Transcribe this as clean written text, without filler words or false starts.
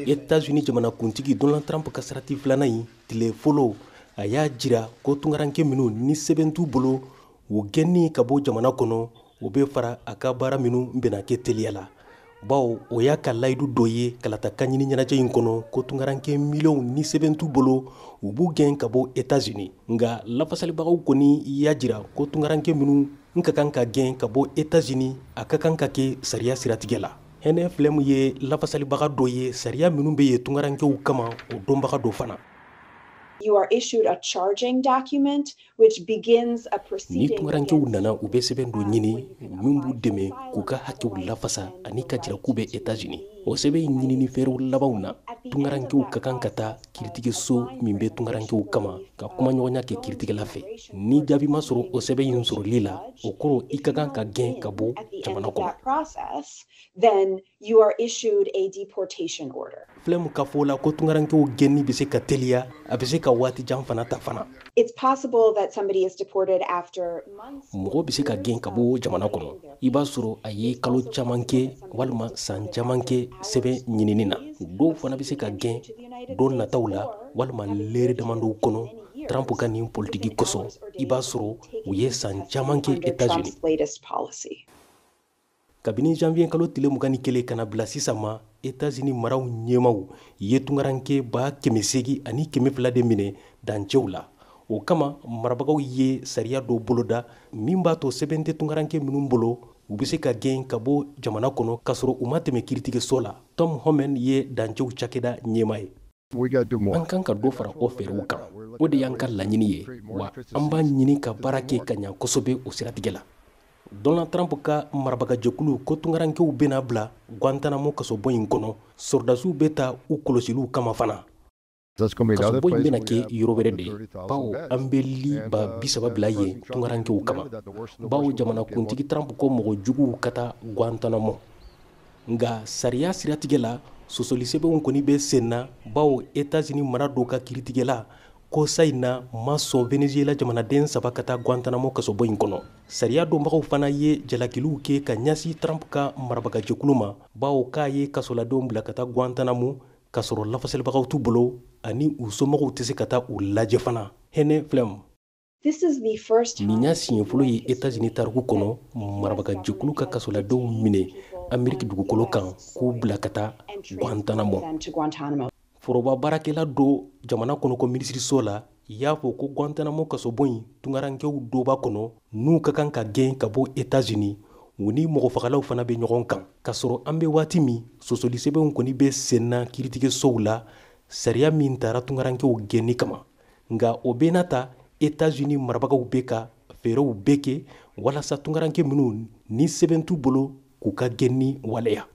États-Unis jamanakuntigi Donald Trump ka sarati filanan in tile fɔlɔ, a y'a jira ko tungaranke minnu ni sɛbɛn t'u bolo, u gɛnni ka bɔ jamana kɔnɔ, o bɛ fara a ka baara minnu bɛna kɛ teliya la, bawo o y'a ka layidu dɔ ye kalata kanɲini ɲɛnajɛ in kɔnɔ ko tungaranke miliyɔnw ni sɛbɛn t'u bolo, u b'u gɛn ka bɔ États-Unis. Nka lafasalibagaw kɔni y'a jira ko tungaranke minnu n ka kan ka gɛn ka bɔ États-Unis, a ka kan ka kɛ sariya siratigɛ la. Hɛnɛ Filɛmu ye lafasalibaga dɔ ye, sariya minnu bɛ yen tungarankew kama, o dɔnbaga dɔ fana. You are issued a charging document which begins a Ni proceeding. tungarankew nana, u bɛ sɛbɛn dɔ ɲini min b'u dɛmɛ k'u ka hakɛw lafasa ani ka jira k'u bɛ États-Unis. O sɛbɛn in ɲinini fɛɛrɛw labanw na, tungarankew ka kan ka taa kiiritigɛso min bɛ tungarankew kama ka kumaɲɔgɔnya kɛ kiiritigɛla fɛ. Ni jaabi ma sɔrɔ o sɛbɛn in sɔrɔli la, o kɔrɔ i ka kan ka gɛn ka bɔ At the end jamana of kɔnɔ. that process, then you are issued a deportation order. Filɛmu ka fɔ la ko tungarankew gɛnni bɛ se ka teliya, a bɛ se ka waati jan fana ta fana. It's possible that somebody is deported after months. Mɔgɔ bɛ se ka gɛn ka bɔ jamana kɔnɔ, i b'a sɔrɔ a ye kalo caman kɛ walima san caman kɛ sɛbɛn ɲinini na. Dɔw fana bɛ se ka gɛn don nataw la walima lɛri damadɔw kɔnɔ. Trump ka nin politiki kosɔn, i b'a sɔrɔ u ye san caman kɛ Under États-Unis. Trump's latest policy. Kabini janvier kalo tile 21 ka na bila sisan ma, États-Unis maraw ɲɛmaw ye tungaranke 800,200 de minɛ dancɛw la. O kama, marabagaw ye sariya dɔ boloda min b'a to sɛbɛn tɛ tungaranke minnu bolo, u bɛ se ka gɛn ka bɔ jamana kɔnɔ k'a sɔrɔ u ma tɛmɛ kiiritigɛso la. Tom Homan ye dancɛw cakɛda ɲɛmaa ye. We got to do more. An kan ka dɔ fara o fɛɛrɛw kan, o de y'an ka laɲini ye, wa an b'a ɲini ka baara kɛ ka ɲa kosɛbɛ o siratigɛ la. Donald Trump ka marabagajɛkulu ko tungarankew bɛna bila Guantanamo kasobon in kɔnɔ, sɔrɔdasiw bɛ ta u kɔlɔsiliw kama fana. That's going to be another Kasobon in place bɛna we kɛ have yɔrɔ wɛrɛ de ye, 30,000 bawo beds. an bɛ li And, ba bi saba and bila yen President Trump tungarankew kama, remember that the worst of the bawo worst will be jamanakuntigi Trump ko mɔgɔ juguw ka taa Guantanamo. Nka sariya siratigɛ la, sɔsɔli sɛbɛnw kɔni bɛ sen na, bawo États-Unis mara dɔw ka kiiritigɛla ko sa in na ma sɔn Venezuela jamanaden saba ka taa Guantanamo kasobon in kɔnɔ. Sariya dɔnbagaw fana ye jalakiliw kɛ ka ɲɛsin Trump ka marabagajɛkulu ma, bawo k'a ye kasoladenw bila ka taa Guantanamo k'a sɔrɔ lafasalibagaw t'u bolo ani u somɔgɔw tɛ se ka taa u lajɛ fana. Hɛnɛ Filɛmu. This is the first Nin y'a time siɲɛ fɔlɔ ye États-Unis tariku kɔnɔ, marabagajɛkulu ka kasoladenw minɛ Ameriki dugukolo kan k'u bila ka taa and Guantanamo. them to Guantanamo. Foroba baarakɛla dɔ jamana kɔnɔko minisiriso la y'a fɔ ko Guantanamo kasobon in, tungarankew dɔ b'a kɔnɔ n'u ka kan ka gɛn ka bɔ États-Unis, u ni mɔgɔfagalaw fana bɛ ɲɔgɔn kan. K'a sɔrɔ an bɛ waati min, sɔsɔli sɛbɛnw kɔni bɛ sen na kiiritigɛsow la, sariya min tara tungarankew gɛnni kama. Nka o bɛɛ n'a ta, États-Unis marabagaw bɛ ka fɛɛrɛw bɛɛ kɛ walasa tungaranke minnu ni sɛbɛn t'u bolo, k'u ka gɛnni waleya.